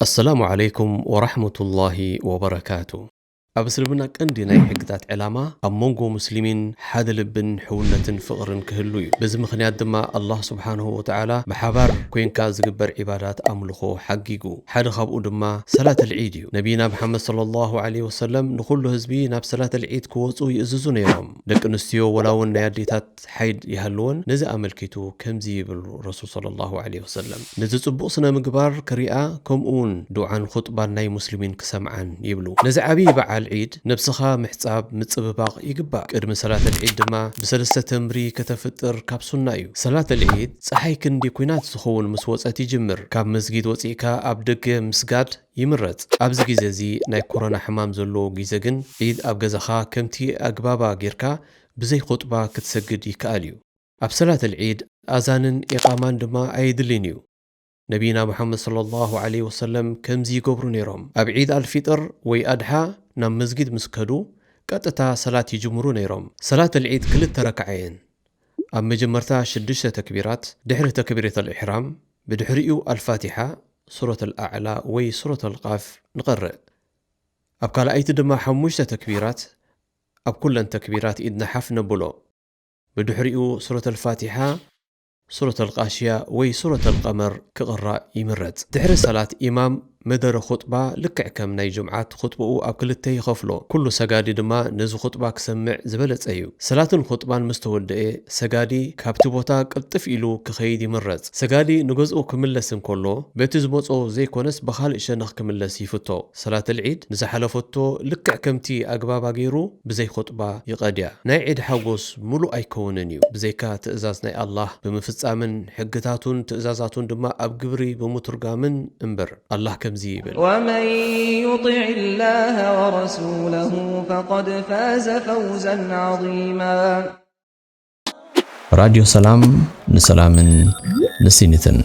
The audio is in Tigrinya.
ኣሰላሙ ዓለይኩም ወራሕመቱላሂ ወበረካቱ። ኣብ እስልምና ቀንዲ ናይ ሕግታት ዕላማ ኣብ መንጎ ሙስሊሚን ሓደ ልብን ሕውነትን ፍቕርን ክህሉ እዩ። በዚ ምኽንያት ድማ ኣላህ ስብሓንሁ ወተዓላ ብሓባር ኮይንካ ዝግበር ዒባዳት ኣምልኾ ሓጊጉ። ሓደ ካብኡ ድማ ሰላት ኣልዒድ እዩ። ነቢይና መሓመድ ሰለላሁ ዓለይሂ ወሰለም ንኹሉ ህዝቢ ናብ ሰላት ኣልዒድ ክወፁ ይእዝዙ ነይሮም። ደቂ ኣንስትዮ ወላ እውን ናይ ኣዴታት ሓይድ ይሃልወን ነዚ ኣመልኪቱ ከምዚ ይብል ረሱል ሰለላሁ ዓለይሂ ወሰለም፣ ነዚ ጽቡቕ ስነ ምግባር ክሪኣ ከምኡ እውን ዱዓን ኹጥባን ናይ ሙስሊሚን ክሰምዓን ይብሉ። ነዚ ዓብዪ በዓል ዒድ ነብስኻ ምሕጻብ ምጽብባቕ ይግባእ። ቅድሚ ሰላት ኣልዒድ ድማ ብሰለስተ ተምሪ ከተፍጥር ካብ ሱና እዩ። ሰላት ኣልዒድ ጸሓይ ክንዲ ኲናት ዝኸውን ምስ ወጸት ይጅምር። ካብ መስጊድ ወጺእካ ኣብ ደገ ምስጋድ ይምረጽ። ኣብዚ ግዜ እዚ ናይ ኮሮና ሕማም ዘለዎ ግዜ ግን ዒድ ኣብ ገዛኻ ከምቲ ኣግባባ ጌርካ ብዘይ ኹጥባ ክትሰግድ ይከኣል እዩ። ኣብ ሰላት ኣልዒድ ኣዛንን ኢቓማን ድማ ኣየድልን እዩ። ነቢይና ሙሓመድ ሰለላሁ ዓለይሂ ወሰለም ከምዚ ይገብሩ ነይሮም። ኣብ ዒድ ኣልፊጥር ወይ ኣድሓ ናብ መስጊድ ምስ ከዱ ቀጥታ ሰላት ይጅምሩ ነይሮም። ሰላት ኣልዒድ ክልተ ረክዓ እየን። ኣብ መጀመርታ ሽዱሽተ ተክቢራት፣ ድሕሪ ተክቢረት ኣልኢሕራም፣ ብድሕሪኡ ኣልፋቲሓ፣ ሱረት ኣልኣዕላ ወይ ሱረት ኣልቃፍ ንቐርእ። ኣብ ካልኣይቲ ድማ ሓሙሽተ ተክቢራት፣ ኣብ ኩለን ተክቢራት ኢድና ሓፍ ነብሎ። ብድሕሪኡ ሱረት ኣልፋቲሓ፣ ሱረት ኣልቃሽያ ወይ ሱረት ኣልቀመር ክቕራእ ይምረጽ። ድሕሪ ሰላት ኢማም መደረ ኹጥባ ልክዕ ከም ናይ ጅምዓት ኹጥብኡ ኣብ ክልተ ይኸፍሎ። ኩሉ ሰጋዲ ድማ ነዚ ኹጥባ ክሰምዕ ዝበለጸ እዩ። ሰላትን ኹጥባን ምስ ተወደኤ ሰጋዲ ካብቲ ቦታ ቅልጥፍ ኢሉ ክኸይድ ይምረጽ። ሰጋዲ ንገዝኡ ክምለስ እንከሎ በቲ ዝመጾ ዘይኮነስ ብኻልእ ሸነኽ ክምለስ ይፍቶ። ሰላት ኣልዒድ ንዝሓለፈቶ ልክዕ ከምቲ ኣግባባ ገይሩ ብዘይ ኹጥባ ይቐድያ። ናይ ዒድ ሓጎስ ምሉእ ኣይከውንን እዩ ብዘይካ ትእዛዝ ናይ ኣላህ ብምፍጻምን ሕግታቱን ትእዛዛቱን ድማ ኣብ ግብሪ ብምትርጋምን እምበር። ኣላህ ከምዚ ይብል። ومن يطع الله ورسوله فقد فاز فوزا عظيما. ራድዮ ሰላም ንሰላምን ንሲኒትን